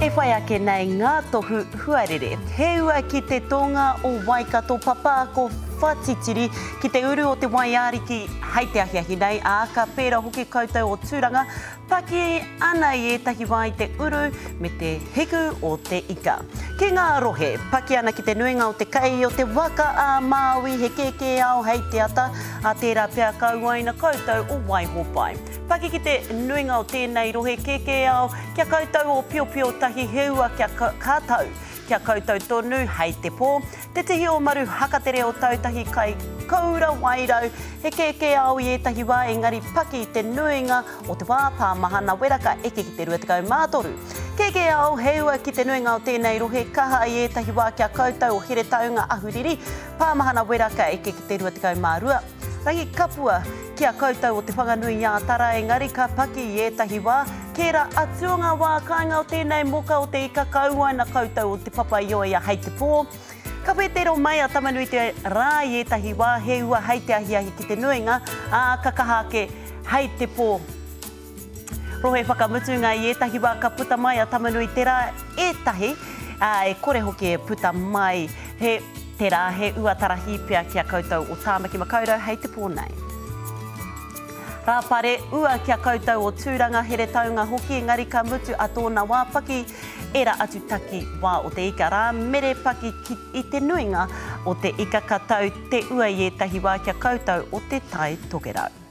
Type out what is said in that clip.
E whai ake nei ngā tohu huarere. He ua ki te tonga o Waikato, Papako, Whatitiri, ki te uru o te Waiariki hei te ahiahi nei, ā, ka pērā hoki koutou o Tūranga, paki ana i ētahi wā i te uru me te hiku o te ika. Ki ngā rohe, paki ana ki te nuinga o te kei o te waka a Māui, he kēkē ao hei te ata, ā, tērā pea ka uaina koutou o Waihōpai. Paki ki te nuinga o tēnei rohe kēkē ao, kia koutou o Piopio tahi he ua kia ka tau, kia koutou tonu hei te pō, te tihi o Maru Hakatere o Tautahi kai koura Wairau, he kēkē ao i ētahi wā engari paki te nuinga o te wā pā mahana wera ka eke ki te 23. Kēkē ao he ua ki te nuinga o tēnei rohe kaha i ētahi wā kia koutou o Heretaunga Ahuriri, pā mahana wera ka eke ki te 22. Rangi kapua ki a koutou o Te Whanganui-ā-Tara engari ka paki i ētahi wā, kēra atu o ngā wā kāinga o tēnei moka o te ika ka uaina koutou o Te Papa-i-oea hei te pō. Ka whētero mai a Tamanui-te-rā i ētahi wā, he ua hei te ahiahi ki te nuinga, ā, ka kaha ake hei te pō. Rohe whakamutunga i ētahi wā ka puta mai a Tamanui-te-rā, ētahi, ā, e kore hoki e puta mai he te rā, he ua tarahī pea ki a koutou o Tāmaki Makaurau hei te pō nei. Rāpare, ua ki a koutou o Tūranga, Heretaunga hoki, engari ka mutu a tōna wā paki, ērā atu taki wā o te ika rā, mere paki ki i te nuinga o te ika ka tau te ua i ētahi wā ki a koutou o Te Tai Tokerau.